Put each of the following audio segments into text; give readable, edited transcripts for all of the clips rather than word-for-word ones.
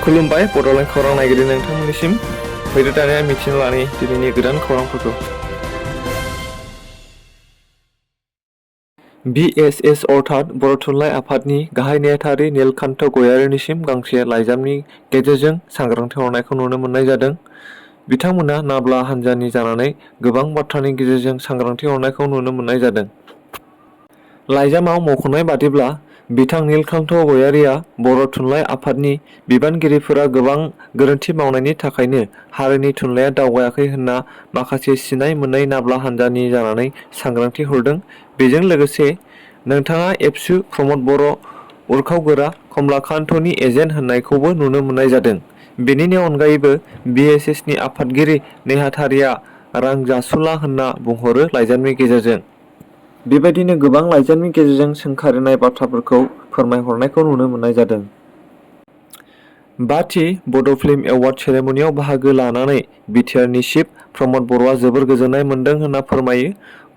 खुलुमबाय बड'लेण्ड खौरां नायगिरि नोंथांमोननिसिम फैदो दानिया मिथिनो लानि दिनैनि गोदान खौरांफोरखौ। BSS अर्थात बर' थुनलाइ आफादनि गाहाय नेहाथारि नीलकान्त गयारीनिसिम गांसे लाइजामनि गेजेरजों सांग्रांथि हरनायखौ नुनो मोननाय जादों। बिथांमोना नाब्ला हान्जानि जानानै गोबां बाथ्रानि गेजेरजों सांग्रांथि हरनायखौ नुनो मोननाय जादों। लाइजामाव मख'नाय बादिब्ला बिथां नीलकान्त गयारीया बर' थुनलाइ आफादनि बिबानगिरिफोरा गोबां गोरोन्थि मावनायनि थाखायनो हारिनि थुनलाइया दावगायाखै होनना माखासे सिनाय मोनै नाब्ला हान्जानि जानानै सांग्रांथि हरदों। बेजों लोगोसे नोंथाङा एबसु प्रमद बर' उरखावगोरा कमलाकान्तनि एजेन्ट होननायखौबो नुनो मोननाय जादों। बेनिनि अनगायैबो BSSनि आफादगिरि नेहाथारिया रां जासुला होनना बुंहरो लाइजामनि गेजेरजों। बेबायदिनो गोबां लाइजामनि गेजेरजों सोंखारिनाय बाथ्राफोरखौ फोरमायहरनायखौ नुनो मोननाय जादों। बाथि बड' फिल्म एवार्ड सेरेमनियाव बाहागो लानानै बिटिआरनि चिफ प्रमद बर'आ जोबोर गोजोननाय मोन्दों होनना फोरमायो।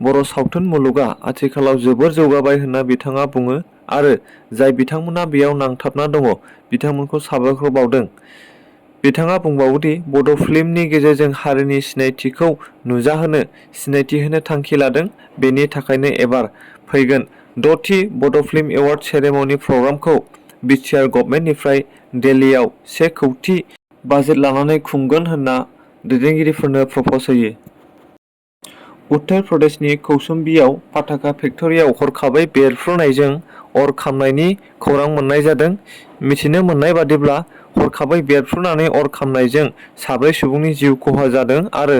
बर' सावथुन मुलुगा आथिखालाव जोबोर जौगाबाय होनना बिथाङा बुङो आरो जाय बिथांमोना बेयाव नांथाबना दङ बिथांमोनखौ साबायखर बावदों। बिथाङा बुंबावोदि बड' फिल्मनि गेजेरजों हारिनि सिनायथिखौ नुजाहोनो सिनायथि होनो थांखि लादों। बेनि थाखायनो एबार फैगोन 6थि बड' फिल्म एवार्ड सेरेमनि प्रग्रामखौ बिटिआर गभर्नमेन्टनिफ्राय दिल्लीयाव 1 कौटि बाजेट लानानै खुंगोन होनना दैदेनगिरिफोरनो प्रप'ज होयो। उत्तर प्रदेशनि कौसुम्बीआव पाटाका फेक्टरियाव हरखाबै बेरफ्रुनायजों अर खामनायनि खौरां मोननाय जादों। मिथिनो मोननाय बादिब्ला हरखाबै बेरफ्रुनानै अर खामनायजों 4 सुबुंनि जिउ खहा जादों आरो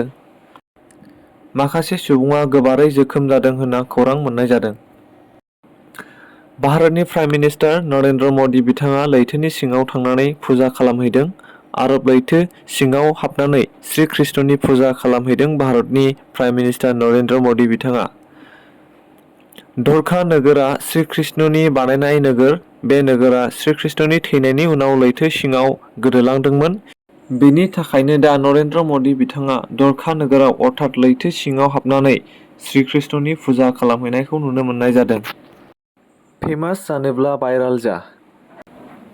माखासे सुबुङा गोबारै जोखोम जादों होनना खौरां मोननाय जादों। भारतनि प्राइम मिनिस्टार नरेन्द्र मदि बिथाङा लैथोनि सिङाव थांनानै फुजा खालामहैदों। आरब लैथो सिङाव हाबनानै श्री कृष्णनि फुजा खालामहैदों भारतनि प्राइम मिनिस्टार नरेन्द्र मदि बिथाङा। द्वारका नोगोरा श्री कृष्णनि बानायनाय नोगोर। बे नोगोरा श्री कृष्णनि थैनायनि उनाव लैथो सिङाव गोदोलांदोंमोन। बेनि थाखायनो दा नरेन्द्र मदि बिथाङा द्वारका नोगोराव अर्थात लैथो सिङाव हाबनानै श्री कृष्णनि फुजा खालामहैनायखौ नुनो मोननाय जादों। फेमास जानोब्ला भाइराल जा।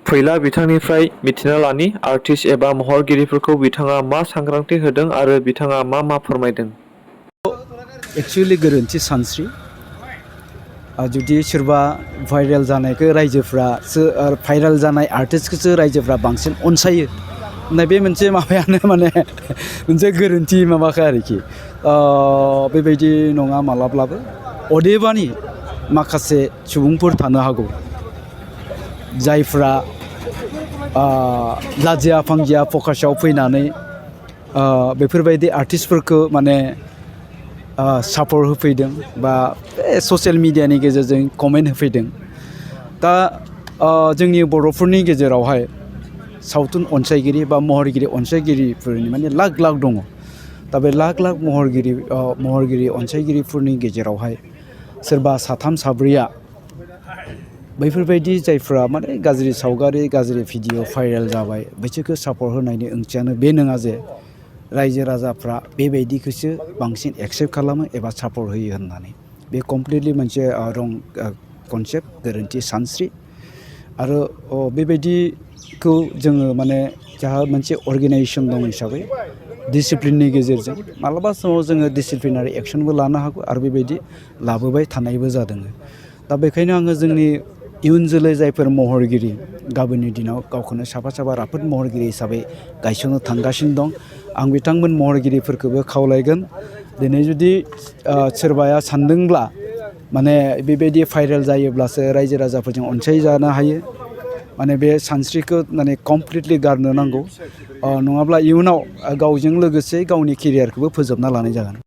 फैला बिथांनिफ्राय मिथिना लानि आर्टिस्ट एबा महरगिरिफोरखौ बिथाङा मा सांग्रांथि होदों आरो बिथाङा मा फोरमायदों। एक्चुअली गोरोन्थि सानस्रि। जुदि सोरबा भाइरेल जानायखौ रायजोफ्रासो भाइरेल जानाय आर्टिस्टखौसो रायजोफ्रा बांसिन अनसायो होननाय बे मोनसे माबायानो माने मोनसे गोरोन्थि माबाखा आरोखि। बेबायदि नङा मालाब्लाबो। अदेबानि माखासे सुबुंफोर थानो हागौ जायफ्रा लाजिया फांजिया फकासाव फैनानै बेफोरबायदि आर्टिस्टफोरखौ माने सापर्ट होफैदों बा ससियेल मिडियानि गेजेरजों कमेन्ट होफैदों। दा जोंनि बर'फोरनि गेजेरावहाय सावथुन अनसायगिरि बा महरगिरि अनसायगिरिफोरनि माने लाख लाख दङ। दा बे लाख लाख महरगिरि अनसायगिरिफोरनि गेजेरावहाय सोरबा साथाम साब्रैया बैफोरबायदि जायफ्रा माने गाज्रि सावगारि गाज्रि भिडिअ भाइरेल जाबाय बिसोरखौ सापर्ट होनायनि ओंथियानो बे नङा जे रायजो राजाफ्रा बेबायदिखौसो बांसिन एक्सेप्ट खालामो एबा सापर्ट होयो होननानै। बे कमप्लिटलि मोनसे रं कनसेप्ट गोरोन्थि सानस्रि। आरो बेबायदिखौ जोङो माने जाहा मोनसे अर्गेनाइजेसन दं हिसाबै डिसिप्लिननि गेजेरजों मालाबा समाव जोङो डिसिप्लिनारि एक्सनबो लानो हागौ आरो बेबायदि लाबोबाय थानायबो जादों। दा बेखायनो आङो जोंनि इयुन जोलै जायफोर महरगिरि गाबोननि दिनाव गावखौनो साफा राफोद महरगिरि हिसाबै गायसननो थांगासिनो दं। आं बिथांमोन महरगिरिफोरखौबो खावलायगोन दिनै जुदि सोरबाया सानदोंब्ला माने बेबायदि भाइरेल जायोब्लासो रायजो राजाफोरजों अनसायजानो हायो माने बे सानस्रिखौ माने कमप्लिटलि गारनो नांगौ। नङाब्ला इयुनाव गावजों लोगोसे गावनि केरियारखौबो फोजोबना लानाय जागोन।